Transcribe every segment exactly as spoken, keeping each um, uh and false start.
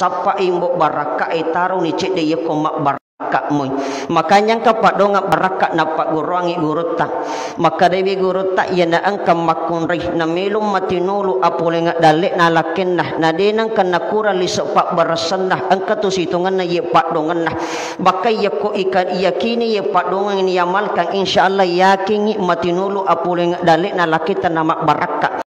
Sappa imbo barakka e taroni cedde yakko mabbarakka moi. Makanya engka paddongang barakka nappagguruangngi gurutta. Makkedai gurutta, iyana engka makkunrai namelo matinulu apolengeng dalle'na lakkenna, na de nengka nakurang lise pabbaressanna, engka tu sitongenna iye paddongenna. Bakka yakko ika-, iyakini iye paddongeng niamalkan, insya Allah yakingngi matinulu apolengeng dalle'na lakketta namabbarakka.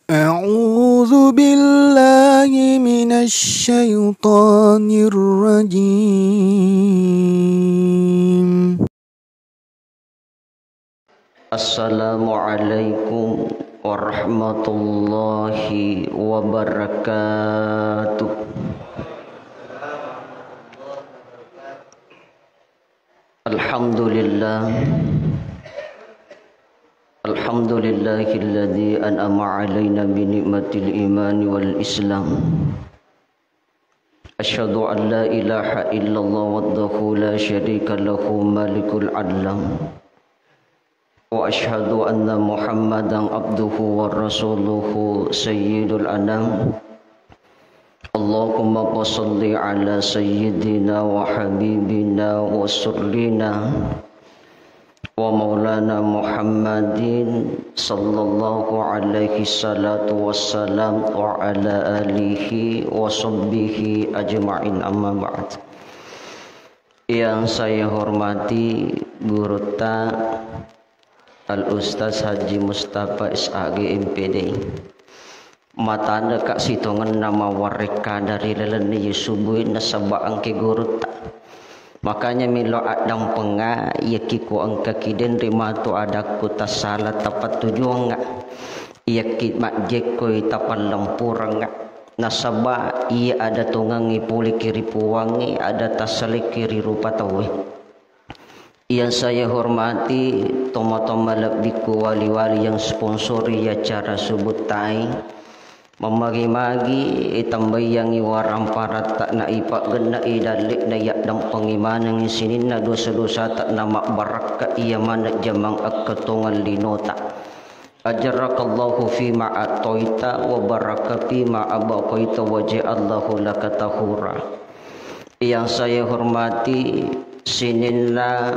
أعوذ بالله من الشيطان الرجيم. Assalamualaikum warahmatullahi wabarakatuh. Alhamdulillah. Alhamdulillahilladzi an'ama 'alaina bi ni'matil imani wal islam. Asyhadu an la ilaha illallah wahdahu la syarika lahu malikul alam. Wa asyhadu anna Muhammadan abduhu wa rasuluhu sayyidul anam. Allahumma fasalli ala sayyidina wa habibina wa surrina wa maulana Muhammadin sallallahu alaihi salatu wassalam wa ala alihi wa sahbihi ajma'in, amma ba'd. Yang saya hormati gurutta Al Ustaz Haji Mustafa S A G M P D. Matandeka sitongenna mawarekka dari lalenna ye subui nasaba engke gurutta. Makanya melo addampenga yakki ko engkaki denre matu adakku tassala tapattujuangnga. Yakki majjekkoi tapallempurengnga. Nasaba iya ada tongengngi poleki ri puwangnge, ada tassalekki ri rupa tauwe. Yang saya hormati tomatoa malebbikku wali-wali yang sponsori acara subuttai. Mammagi-magi itambaiyangngi waramparatta na ipaggenna idalle'na yaddampengi manengngi sininna dosa-dosata na mabbarakka iya maneng jamang akkatongeng linota. Ajarakallahu fima a'taita wa baraka fima abqaita wa ja'allahu laka tahura. Yang saya hormati sininna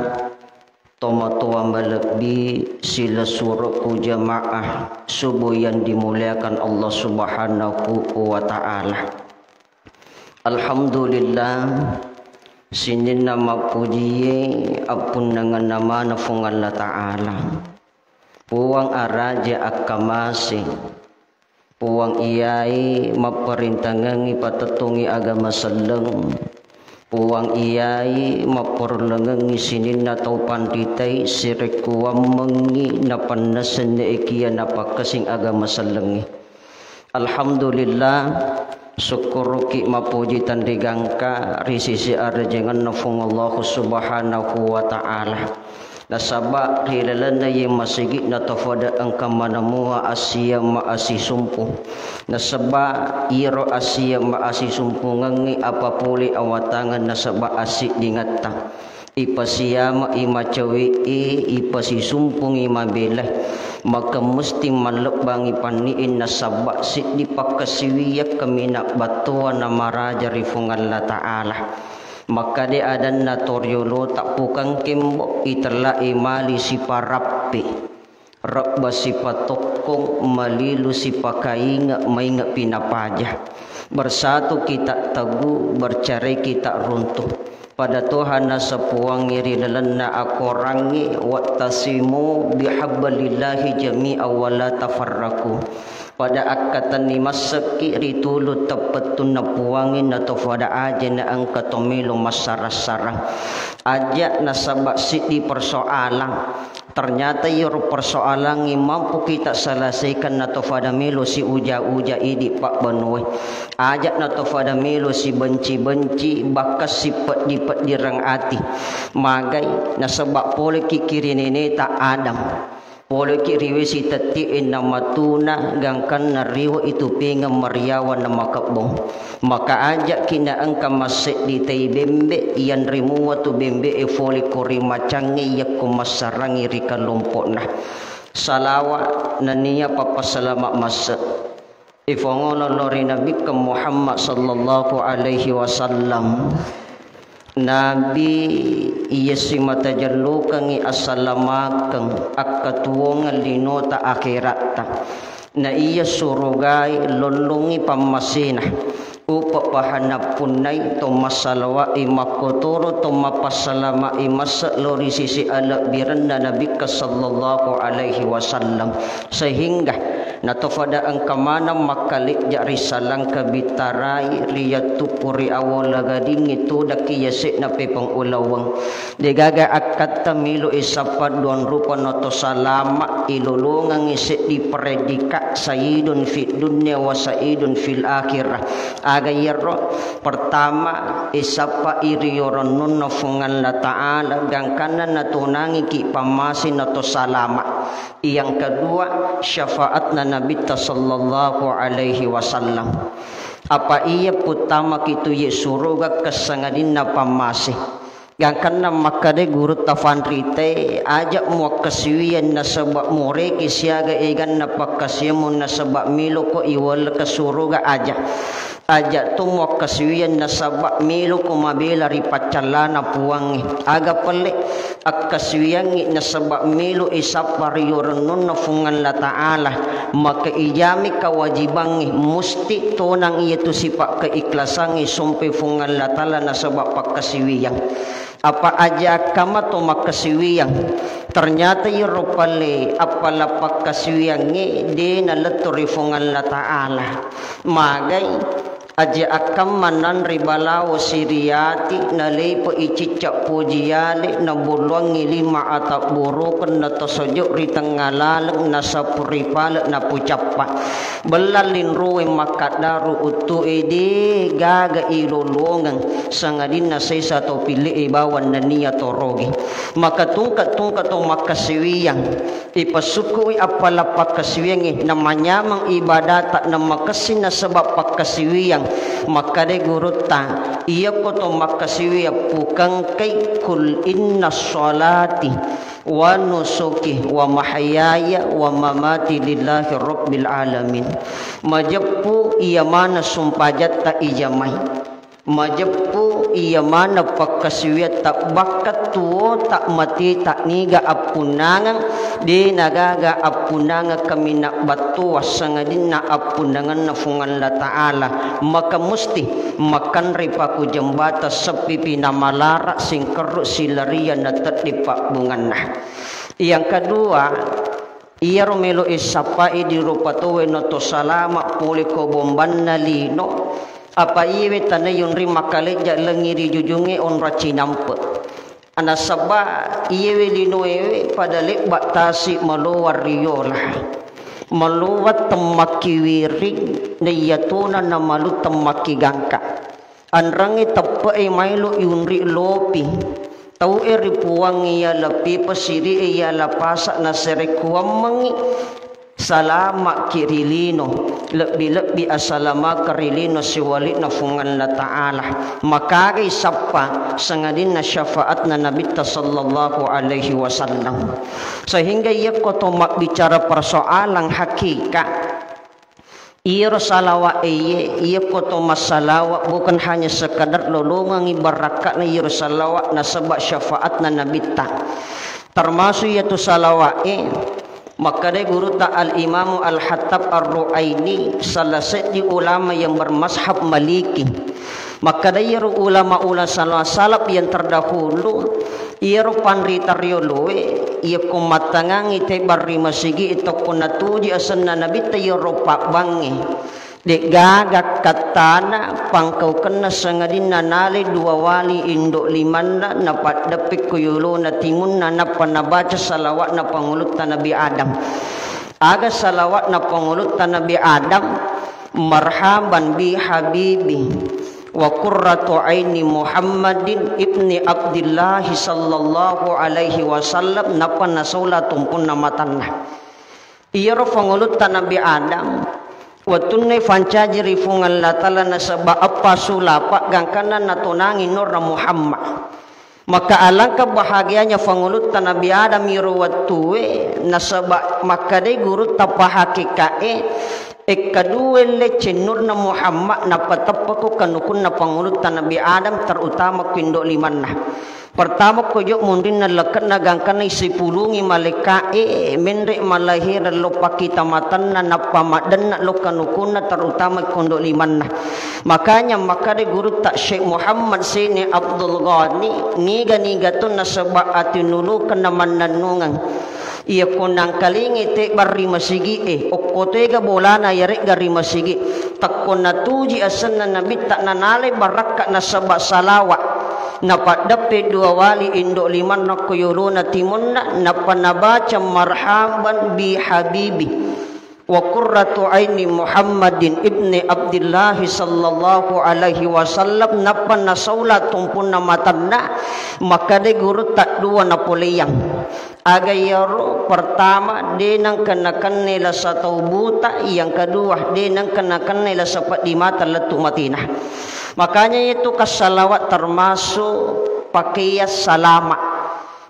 tomatoa malebbi silessurekku jamaah subuh yang dimuliakan Allah Subhanahu wa Ta'ala. Alhamdulillah, sininna mappujie appunnangenna maneng Fuang Allah Ta'ala. Puang araja akkamase, Puang iyai mapparintangengngi patettungngi agama selleng, Puang iyai mapparellengengngi sininna tau panritai sirekkuammengngi napannasenne'ekiya napakkasing agama sellengnge. Alhamdulillah, sukkuruki mapuji tenrigangka ri sisi arajangenna Fuang Allahu Subhanahu wa Ta'ala. Nasaba ri lalenna iye masigi'na tofada engka manamua assiya maasisumpu. Nasaba iyaro assiya maasisumpungengngi apa pole awatangeng nasaba assiddingatta. Ipasiame'i macawe'e, ipasisumpungngi mabelae, maka musti mallebbangngi panni'e nasaba siddi pakkasiwiyang kaminang battoa namaraja ri Fuang Allah Ta'ala. Makkeda adanna toriolota, pukang kembo itella'i mali siparappe. Rebba sipatokkong, malilu sipakainge, mainge pinapaja. Bersatu kita teguh, bercerai kita runtuh. Pada Tuhan nasepuangngi ri lalenna akorangngi, wa'tasimu bihablillahi jami'a wa la tafarraqu. Pada akkatenni massekki ri tulu teppettunna Puangnge, natofada aja na engka tomelo massara-sara. Aja nasaba siddi persoalan. Ternyata iyaro persoalangnge mampu kita selesaikan nato fada melo si uja-uja idi pabbanue. Aja nato fada melo si benci-benci, bahkan si peddi-peddireng ati. Magai, nasaba poleki ri neneta Adam. Poleki riwe si tetti enna matuna, gangkanna riwe itu pengeng mariawa na makebbong. Maka aja'ki naengka masseddi tai bembe, iyanre mua tu bembe'e fole ko ri macangnge yakko massarangi ri kalompo'na. Salawa nennia pappasalama masse. Ifongolo lo ri Nabikkeng Muhammad sallallahu alaihi wasallam. Nabi iya simata jellukengngi assalamakeng akkatuwongeng linota akheratta. Na iya surugae lollongngi pammasena. Upa pahanappunnai to massalawa'i makkotoro to mappassalama'i masse lo ri sisi alebbirenna Nabikkeng sallallahu alaihi wasallam. Sehingga nato fada engka maneng makkalejja ri salangka bittarai ri yattukku ri awola gadingngi tudakki yase'na pepeng ulaweng. Degaga akkatta melo isappa duang rupa nato salama ilolongengngi seddi predikat sayyidun fid dunya wa sayyidun fil akhirah. Aga iyaro? Pertama, isappa iriyorennunna Fuang Allah Ta'ala gangkanna natunangiki pammase nato salama. Yang kedua, syafaatna Nabitta sallallahu alaihi wasallam. Apa iya puttamaki tu ye suruga kessangadinna pammase. Gangkanna makkeda gurutta fanrite, aja muakkasiwiang nasaba mureki siaga eganna pakkasiwiammu nasaba miloko iwalleka suruga aja. Aja to muakkasiwiang nasaba meloko mabela ri paccallana Puangnge. Aga pelle akkasiwiangngi nasaba melo isappa riyorennunna Fuang Allah Ta'ala. Maka ijami kewajibangnge musti tonang iyatu sipa keiklasangnge sompe Fuang Allah Ta'ala nasaba pakkasiwiang. Apa aja kama to makkasiwiang. Ternyata iyaro palle appala pakkasiwiangnge de nalettu ri Fuang Allah Ta'ala. Magai aja akkamma nanri balawo siriyati nalepe icicca poji yale nabulluangngi lima atabburukeng natosojo ri tengnga laleng nasapu ri pale napucappa. Bella linroe makkaddaru uttu ede gaga ilolongeng sangadinna sesa tau pille e bawang nennia toroge. Maka tungka-tungka to makkasiwiang. Ipasukku'i appala pakkasiwiangnge namanyameng ibadata namakessing nasaba pakkasiwiang. Makkadai gurutta, iyako to makkasiwiang pukangkai kul inna sholati wa nusuki wa mahyaya wa mamati lillahi rabbil alamin. Majeppu iya maneng sumpajatta ijamai. Majeppu iya maneng pakkasiwiatta bakka tuwota mateta niga appunnangeng, de nagaga appunnangeng kaminang battowa sangadinna appunnangenna Fuang Allah Ta'ala. Maka musti makkanre paku jembata seppipi namalara singkerru silarian nateddi pabbunganna. Yang kedua, iyaro melo e sappai di rupa towe no to salama pole ko bombanna lino, apa iyewe tana yonri makkalejja lengi ri jujunge onrang cinampe. Nasaba iyewe linoewe pada lebba tasi malowa riyola, malowa temmakki wiring, naiyatona namalu temmakki gangka. Anrangnge teppe'e maelo iunri lopi. Tau'e ripuang iyala pipa, siri'e iyala pasa, nasarekkuammengngi salama'ki ri lino, lebbi-lebbi asalamakeng ri lino siwali'na Fuang Allah Ta'ala. Makagai sappa sangadinna syafaatna Nabitta sallallahu alaihi wasallam. Sehingga iyakko to mabbicara persoalan hakikat, iyaro salawa'e iye, iyakko to massalawa bukan hanya sekadar lolongengngi barakka'na iyaro salawa nasaba syafaatna Nabitta. Termasuk iyatu salawa'e, makkedai gurutta Al-Imamu Al-Hattab Ar-Ruaini, salah seddi ulama yang bermazhab Maliki. Makkeda iyaro ulama-ulama sala-, salaf yang terdahulu, iyaro panrita rioloe, iyakko mattangangngi tebang ri masigi tokko natuji asenna Nabitta iyaro pabbangnge. De'gaga kattana pangkaukenna sangadinna nalai dua wali indo' limanna, napaddeppe ko yolona timunna, nappa nabaca salawa'na pangulutta Nabi Adam. Aga salawa'na pangulutta Nabi Adam? Marhaban bi habibi wa qurratu aini Muhammadin ibni Abdillahi sallallahu alaihi wasallam, nappa nasaula tumpunna matanna. Iyaro pangulutta Nabi Adam, wettunna fancaji ri Puang Allah Ta'ala nasaba eppa sulapa gangkanna natonangi nurna Muhammad. Maka alangkah bahagianya pangulutta Nabi Adam iyaro wettue, nasaba makkedai gurutta pahakikae, ekka due lecce nurna Muhammad napateppako kanukunna pangulutta Nabi Adam, terutama ko indo' limanna. Pertama, ko jo munrinna lekke'na gangkanna isipulungi malaika'e, menre' malahireng lo pakkita matanna, nappa maddenna lo kanukunna, terutama ko indo' limanna. Makanya makkeda gurutta Syekh Muhammad Seni Abdul Ghani, niga-niga to nasaba atinulukenna mannennungeng. Iyako nangkalingai te'bang ri masigi'e, okko tega bolana iyare'ga ri masigi', tekko natuji asenna Nabitta nanalai barakka nasaba salawa'. Napaddeppe dua wali indo' limanna ko yolona timunna, nappa nabaca marhaban bi habibi wa qurratu aini Muhammadin ibni Abdillahi sallallahu alaihi wasallam, nappa nasaula tumpunna matanna, makkeda gurutta dua napoleang. Aga iyaro? Pertama, de' nengka nakennai lasa tau buta, yang kedua, de' nengka nakennai lasa peddi mata lettu matina. Makanya itu kassalawa' termasuk pakaian salama'.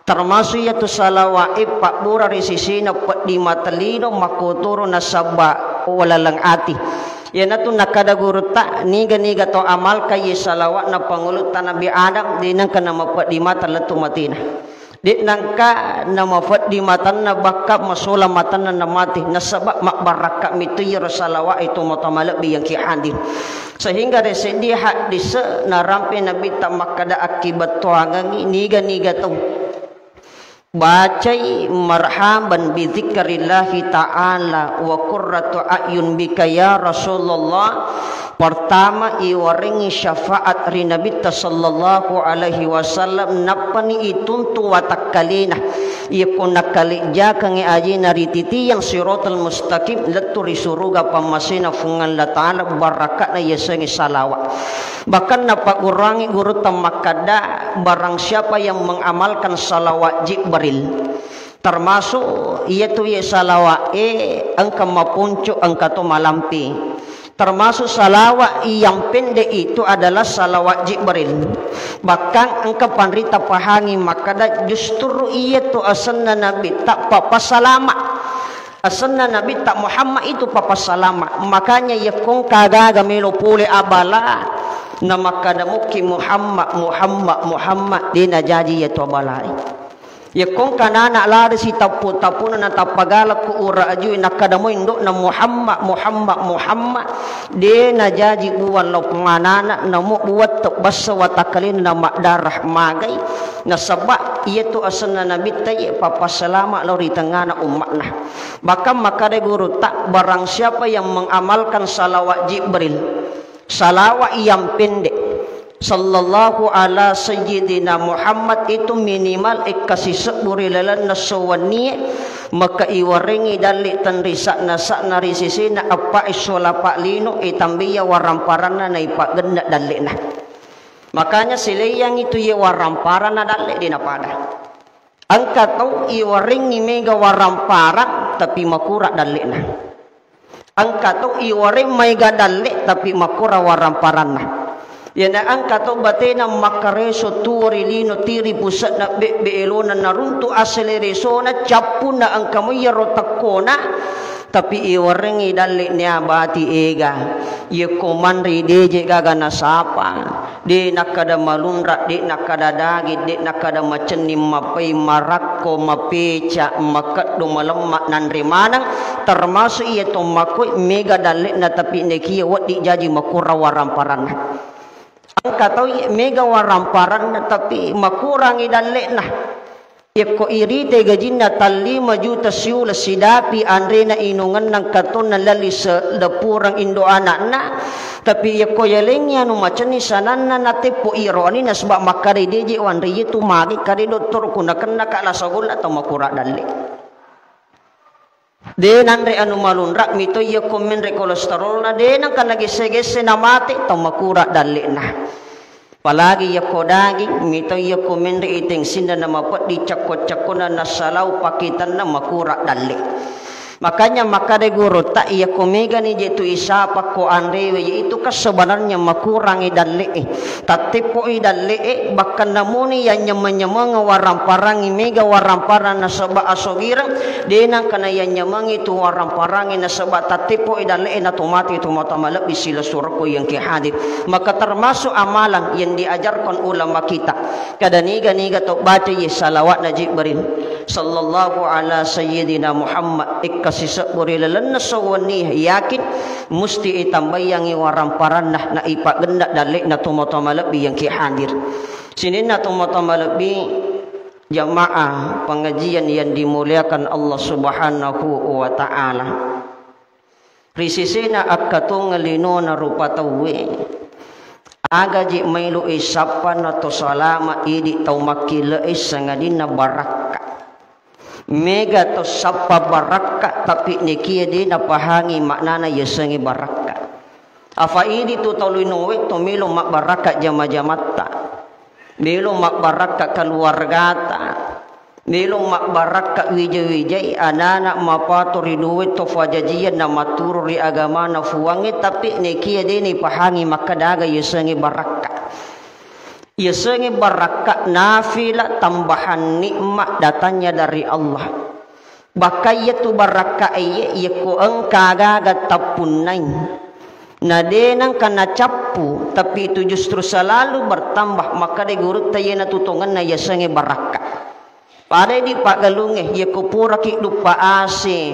Termasuk iyatu salawa'e pabbura ri sisina peddi mata lino, makkotoro nasaba walaleng ati. Iyanatu nakkeda gurutta, niga-niga to amalkan iye salawa'na pangulutta Nabi Adam, de' nengka namapeddi mata lettu matina. De' nengka namapeddi matanna bakka masola matanna namate, nasaba mabbarakka mitu iyaro salawa'e to matoa malebbi yang ki hadir. Sehingga ri seddi haddise narampe Nabitta makkeda, akkibettoangengngi niga-niga tau bacai marhaban bi dzikrillahi ta'ala wa qurratu a'yun bika ya Rasulullah. Pertama, iwarengngi syafaat ri Nabitta sallallahu alaihi wasallam, nappani ituntu watakkalena. Iyako nakkalejjakangngi ajena ri titiang siratal mustaqim, lettu ri suruga pammasena Puang Allah Ta'ala, barakka'na yasengnge salawa'. Bahkan napagguruangngi gurutta makkeda, barang siapa yang mengamalkan salawat Jibril, termasuk iyatu ye salawa'e engka mapuncu, engka to malampe. Termasuk salawat yang pendek itu adalah salawat Jibril. Bahkan engka panrita pahangi makkeda, justru iyatu asenna Nabitta pappasalama'. Asenna Nabitta Muhammad itu pappasalama'. Makanya yakko engka gaga melo pole abala, namakkeda mukki Muhammad, Muhammad, Muhammad, de' najaji iyatu abalae. Yakko engka nana lari sitappu-tappuna natappagala ku ura ajue, nakkeda mo indo'na Muhammad, Muhammad, Muhammad, de' najaji buang lao panganana, namo buang to bassa watakkalena na maddarah magai. Nasaba iyatu asenna Nabitta ye pappasalama' lao ri tengngana umma'na. Bahkan makkeda gurutta, barang siapa yang mengamalkan salawat Jibril, salawat yang pendek, sallallahu ala sayyidina Muhammad, itu minimal ekka sisebbu ri lalenna sowennie, maka iwarengngi dalle' tenri sa'na-sa'na ri sesena eppa esso lapa' lino, itambaiya waramparanna naipaggenna dalle'na. Makanya sileiyangngi tu ye waramparanna dalle' de' napada. Engka tau iwarengngi mega waramparang tapi makura dalle'na. Engka tau iwareng maega dalle' tapi makura waramparanna. Iyana engka tau batena makkareso tuo ri lino, tiri puse'na, bebbe elona, naruntu aseleresona, cappunna engka mo iyaro tekkona, tapi iwarengngi dalle'na bati ega. Yekko manre deje gaga nasapa. De' nakkeda malunra, de' nakkeda daging, de' nakkeda macenning, mapai, marakko, mapeca, makeddo, malemma, nanre maneng, termasuk iya to makkoi mega dalle'na, tapi nekia wedding jaji makurang waramparanna. Engka tau mega waramparanna tapi makurangi dalle'na. Yakko irite gajinna tallima juta siuleng sidapi anrena inungenna katonna lalli se-, lepureng indo anakna, tapi yakko yalengngi anu macenni sananna nateppo iro ani nasaba makkada deje wanre yetu mage kade dottoro kuna kenna ka lasa golla tau makura dalle. De nanre anu malunra mitoi yakko menre kolesterolna de nangka nagesse-gesse namate tau makura dallena. Apalagi yakko daging, mitoi yakko menre i tengsinna namapeddi cakko-cakkona nasalau pakitanna makura dalle. Makanya makkada gurutta yakko megani je tu isapa ko anrewe yaitu kan sebenarnya makurangi dalle'e. Tatteppoi dalle'e bakka namuni yang nyameng-nyameng warang-parangi mega warang-parang nasaba asogireng de nangka na yang nyamengi tu warang-parangi nasaba tatteppoi dalle'e natomati tu mata malebbi silessureng ko yang ke hadir. Maka termasuk amalan yang diajarkan ulama kita. Kada niga-niga tau baca ye salawatna Jibril sallallahu ala sayyidina Muhammad, ikka sisebbu ri lalenna sewwenni, yakin musti itambaiyangi warang-paranna na ipaggenna dalle'na tomatoa malebbi yang ki hadir. Sininna tomatoa malebbi jamaah pengajian yang dimuliakan Allah Subhanahu wa Ta'ala. Ri sesena akkatongeng linona rupa tauwe, aga je maelo e sappa na to salama idi tau makkilei sangadinna barakka. Mega to sappa barakka, tapi nekia de napahangi maknana yasengnge barakka. Afa idi tu tau linowe to melo mabbarakka jama-jamatta, melo mabbarakka keluargata, melo mabbarakka wija-wijai, anana mapato ri duwe to fajajian na maturu ri agamana fuangnge, tapi nekia de nipahangi makkadaga yasengnge barakka. Yasengnge barakka nafila tambahan nikmat datangnya dari Allah. Bahkan iyatu barakka e, yekko engka aga-aga tappunnai, na de nengka nacappu, tapi itu justru selalu bertambah, makkeda gurutta iyanatu tongenna yasengnge barakka. Pada di paggalungnge, yekko puraki duppa ase,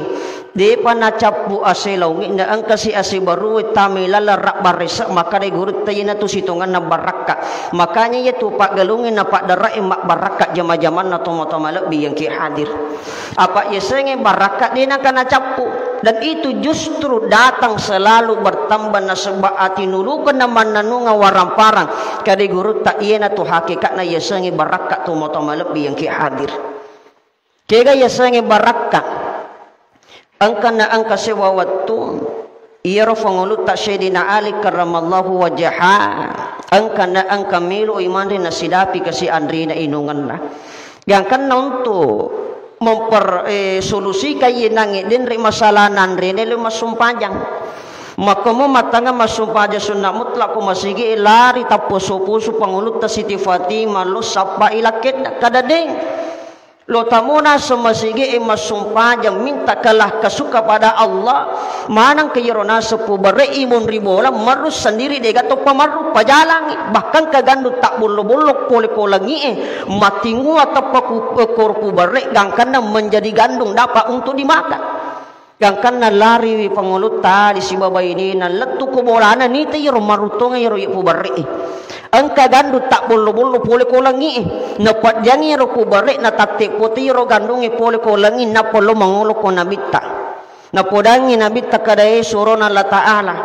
depa nacappu ase laungnge, na engkasi ase barue tamai laleng rabbarese, makkeda gurutta iyanatu sitongenna barakka. Makanya iyatu paggalungnge napaddarai mabbarakka jama-jamanna tomatoa malebbi yang ki hadir. Apa yasengnge barakka de nengka nacappu, dan itu justru datang selalu bertambah nasaba atinulukenna mannennungeng warang-parang. Kade gurutta iyanatu hakikatna yasengnge barakka tomatoa malebbi yang ki hadir. Kega yasengnge barakka? Engka na engka sewa wettu, iyaro Pangulutta Sayyidina Ali karramallahu wajhahu, engka na engka melo i manre nasidapi kasi anrena inungenna. Gangkanna untuk memper-, eh, solusikan iye nangnge denre masalah nanrena le massumpajang. Makkomo mattangnga massumpajang sunna mutlak ko masigi e lari tapposo-poso Pangulutta Siti Fatimah lo sappa i lakkedda kada deng. Lo tamona semasigi'e massumpajang minta kalah kasuka pada Allah, maneng ke iyaro naseng pubere'i monri bola, marru sendiri dega toppa marru pajalangi, bahkan kagandu tabbollo-bollo pole ko langi'e, matingua teppa ku-, koro pubere gangkanna menjadi gandung dapat untuk dimakan. Gangkanna lariwi Pangulutta Ali sibawa bainena lettu ko bolana nita iyaro maruttonga iyaro iya pubarre'e. Engka gandu tabbollo-bollo pole ko langi'e. Napaddiangi iyaro pubarre natatte poti iyaro gandungnge pole ko langi nappa lo mangolo ko nabitta. Napodangi nabitta kadae surona Allah Ta'ala.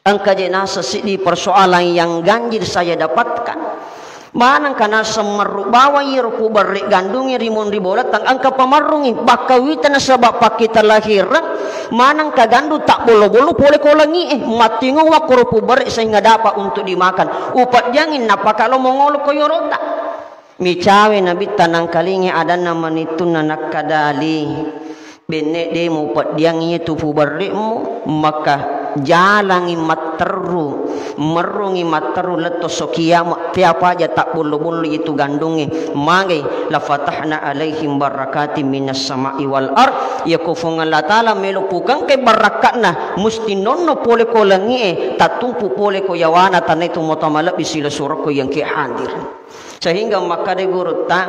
Engka je naseng siddi persoalan yang ganjil saya dapatkan. Manengka naseng merru bawang iyaro pubarre gandungnge ri monri bola tang engka pamarrungi bakka wita nasaba pakkita lahireng manengka gandu tabbollo-bollo pole ko langi'e mattingowa koro pubarre sehingga dapat untuk dimakan. Upaddiangi napaka lo mongolo ko yorota. Micawe nabitta nangkalingi adanna manittunna nakkadali, benne de mupeddiangi iyatu pubarre'mu, maka jalangi matterru, merrungi matterru letto so kiamat, teapa aja tabbollo-bollo itu gandungnge, magai la fatahna alaihim barakatim minas sama'i wal ard, iyako Fuang Allah Ta'ala melo pukangke barakka'na, musti nonno pole ko langi'e, tattumpu pole ko yawana tanaitu mota malebbi silessureng ko yang ke hadir. Sehingga makkada gurutta,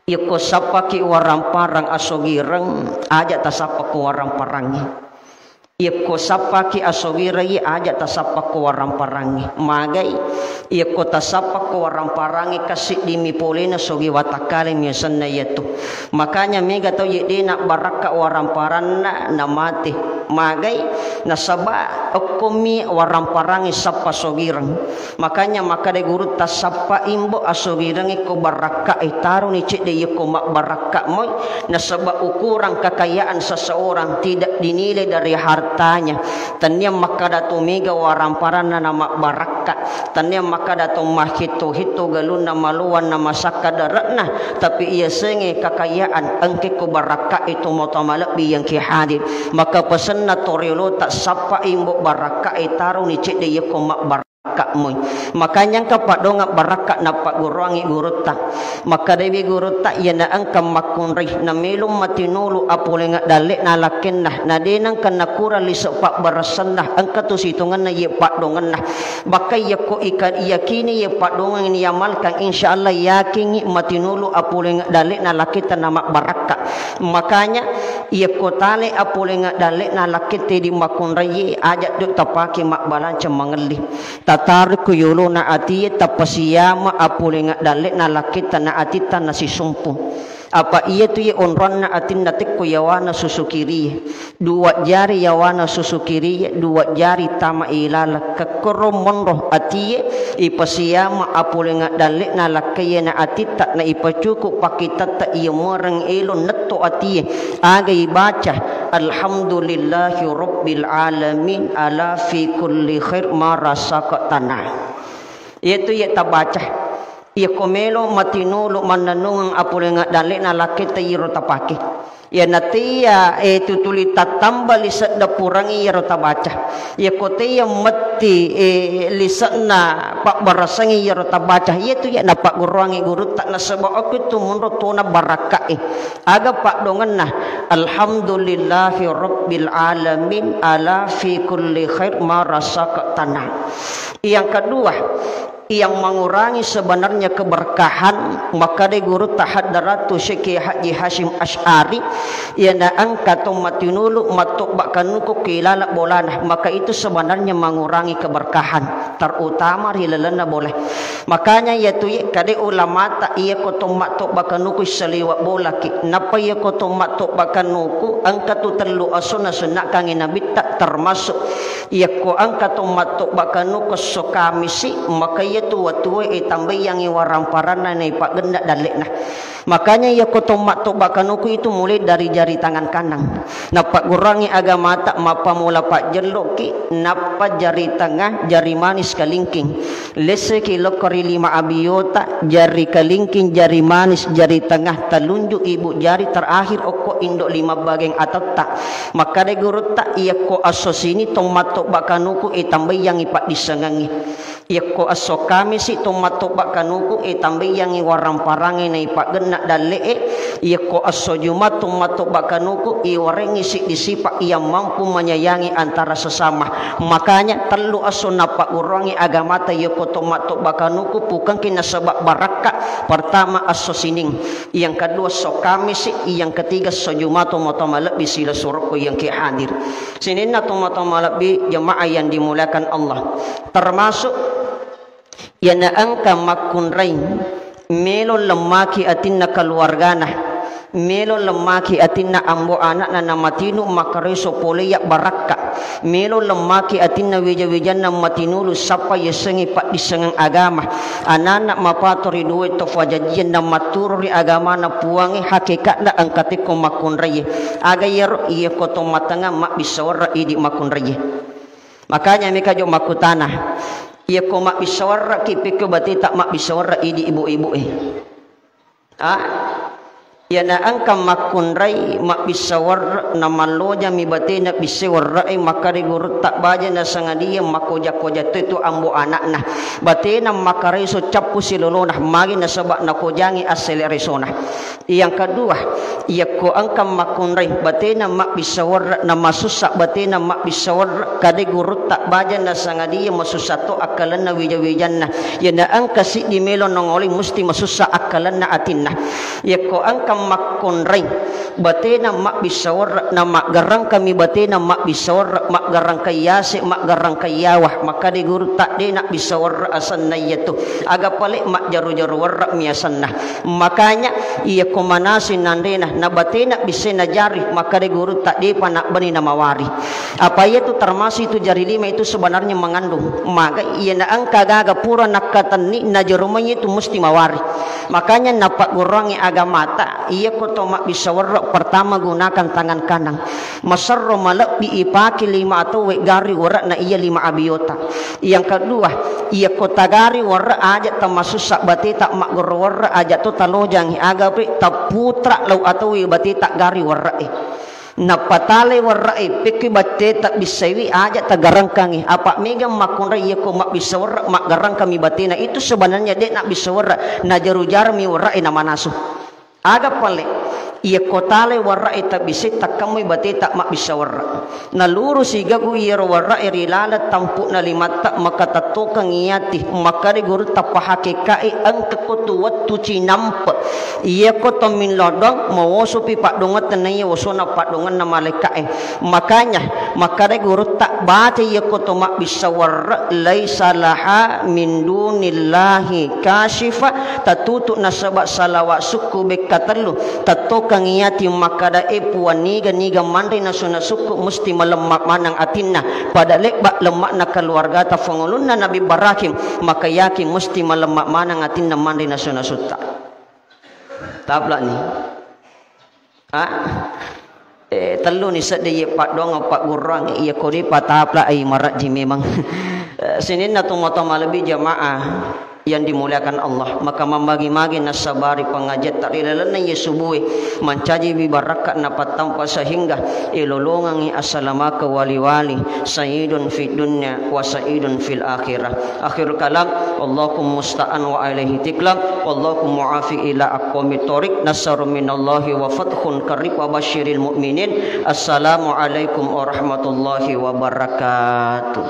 yakko sappaki warang-parang asogireng, aja tasappako warang-parangnge. Iyakko sappaki asogireng, aja tasappa ko waramparangnge. Magai, iyakko tasappa ko waramparangnge, kassiddimi polena sogi watakkalemi asenna iyatu. Makanya mega tau ye de nabbarakka waramparanna namate. Magai, nasaba okkomi waramparangnge sappa sogireng. Makanya makkeda gurutta, sappa imbo asogirengnge ko barakka e, taroni cedde iyakko mabbarakka moi. Nasaba ukuran kekayaan seseorang tidak dinilai dari hartanya. Tennia makkeda to mega waramparanna namabbarakka, tennia makkeda to mahhetto-hetto galunna, maloang na masakka dare'na, tapi iyasengnge kekayaan engke ko barakka e, to matoa malebbi yang ki hadir. Maka pesenna to riolota, sappa imbo barakka e, taroni cedde iyakko mabbarakka moi. Makanya engka paddongeng barakka nappagguruangngi gurutta. Makkedai gurutta, iyana engka makkunrai namelo matinulu apolengnge dalle'na lakkenna, na de nengka nakurang lise pabbaressanna, engka tu sitongenna iye paddongenna. Bakka iyakko ika-, iyakini iye paddongeng niamalkan, insya Allah yakingngi matinulu apolengnge dalle'na lakketta namabbarakka. Makanya iyakko tale apolengnge dalle'na lakketta di makkunraiye, aja do tapake mabbalanca mangelli. Tatarukku yolona atie, tapasiama apolengnge dalle'na lakketta na atitta nasisumpu. Apa iyatu ye onronna atinna tekko yawana susu kirie, dua jari yawana susu kirie, dua jari tama ilala, kekkoro monro atie, ipasiama apolengnge dalle'na lakkaie na atitta, na ipacuku pakkitatta iya muareng elo netto atie. Aga ibaca, "Alhamdulillahi rabbil alamin ala fi kulli khair ma razaqtana." Iyatu ye tabaca. Iyako melo matinulu mannennungeng apolengnge dalle'na lakketta iyaro tapake. Iyana teiya, eh, tutuli tattamba lise'na purangngi iyaro tabaca. Iyako teiya metti, eh, lise'na pabbarasangngi iyaro tabaca. Iyatu iya napagguruangngi gurutta nasaba okko tu monro tona barakka e. Aga paddongenna? Alhamdulillahi rabbil alamin ala fi kulli khair ma razaqtana. Yang kedua, yang mengurangi sebenarnya keberkahan, makkeda gurutta Hadratu Syekh Haji Hasyim Asy'ari, iyana engka to matinulu mattobba kanuku ki laleng bolana, maka itu sebenarnya mengurangi keberkahan, terutama ri lalenna bola. Makanya iyatu ye kade ulamata, iyako to mattobba kanuku saliweng bolaki, nappa iyako to mattobba kanuku engka tu tellu esso nasunnakkangngi Nabitta, termasuk iyako engka to mattobba kanuku esso Kamisi, maka iyatu wettuwe itambaiyangngi waramparanna naipaggenna dalle'na. Makanya iyako to mattobba kanuku itu mulai dari jari tangan kanan. Nappagguruangngi agamata mappammula pajjelloki, nappa jari tengah, jari manis, kalingking. Lesseki lokko ri lima abiyota, jari kalingking, jari manis, jari tengah, telunjuk ibu jari, terakhir okko indo lima bageng atotta. Makkeda gurutta, iyako esso Sini to mattobba kanuku itambaiyangngi paddissengengnge. Iyako esso Kamisi to mattobba kanuku itambaiyangngi waramparangnge naipaggenna dalle'e. Iyako esso Juma to mattobba kanuku iwarengngi siddi sipa iya mampu menyayangi antara sesama. Makanya tellu esso nappagguruangngi agamata iyako to mattobba kanuku pukengki nasaba barakka. Pertama esso Sining, yang kedua esso Kamisi, yang ketiga esso Juma to matoa malebbi silessurukku yang ki hadir. Sininna to matoa malebbi jemaah yang dimuliakan Allah. Termasuk iyana engka makkunrai melo lemmaki atinna keluargana, melo lemmaki atinna ambo anakna namatinu makareso pole iya barakka, melo lemmaki atinna wija-wijanna matinulu sappa yassengngi paddissengeng agama, anana mapato ri dua to fajajian namatturu ri agamana Puangnge, hakikatna engka tekko makkunrai. Aga iyaro? Iyako to matengnga mabbissa werre idi makkunrai. Makanya meka jo makkutana, iyako mabbissa werre ki pekko bateta mabbissa werre idi ibu-ibu e. Ah, iyana engka makkunrai mabbissa werre na mallojami batena bissa werre e, makkeda gurutta baja nasangadia makkoja-koja to itu ambo anakna. Batena makareso cappu silolona, magi nasaba nakojangi asseleresona. Yang kedua, iyako engka makkunrai batena mabbissa werre na masussa batena mabbissa werre, kade gurutta baja nasangadia masussa to akkalenna wija-wijanna. Iyana engka siddi melo nongoloi musti masussa akkalenna atinna. Iyako engka makkonrai batena mabbissa werre, na maggarangkami batena mabbissa werre, maggarangka yase, maggarangka yawa, makkada gurutta de nabbissa werre asenna iyatu, aga pale majjaru-jaru werre mi asenna. Makanya iyako manasi nanrena na batena bissai najari, makkada gurutta depa nabbani namawari. Apa iyatu termasuk itu jari lima itu sebenarnya mengandung. Maka iya na engka gaga pura nakkatenni najarumai itu mesti mawari. Makanya napaggurungi agamata, iyako to mabbissa werre, pertama gunakan tangan kanan. Maserro malebbi ipake lima atau we gari werre na iya lima abiota. Yang kedua, iyako tagari werre aja tamasussa bateta maggurung werre aja to talojangi aga pe taputra lau atau we bateta gari werre e. Napatale werre e, pekki bateta bissaiwi aja tagarangkangi. Apa mega makkunrai iyako mabbissa werre, maggarangkami batena. Itu sebenarnya de nabbissa werre, najaru-jarumi werre e namanasu. Aga pale, iyako tale werre e tabbissai takkammui bateta mabbissa werre. Nalurusi gagu iyaro werre e ri laleng tampu'na limatta, maka tattokeng iyati, makkada gurutta pahakekae engka ko tu wettu cinampe. Iyako tomminlodong mawosopi paddongeng tennaye wosona paddongenna malaika'e. Makanya makkada gurutta baca iyako to mabbissa werre, laisa laha min dunillahi kasyifa, tatutu nasaba salawa sukku bekka tellu. Tattokeng iyati makkada e puang niga-niga manre nasu-nasukku mesti malemma maneng atinna. Pada lebba lemma'na keluargata fangulunna Nabi Ibrahim, maka yakin mesti malemma maneng atinna manre nasu-nasutta. Taplani. Ah, eh, tellu ni sedde ye paddoang paggurang, iya kodi patapla ai marajji memang. Eh, sininna tu mata malebbi jamaah yang dimuliakan Allah, maka mambagi-magi nasabari pengajian tak rilalenna ye subue mancaji bi barakka napattampa sehingga ilolongangi assalamaka wali-wali saidun fid dunya wa saidun fil akhirah. Akhirul kalam, Allahumma musta'an wa alaihi tiklam, Allahumma afi ila aqwamit thoriq, nasrun minallahi wa fathun qarib wa basyiril mu'minin. Assalamualaikum warahmatullahi wabarakatuh.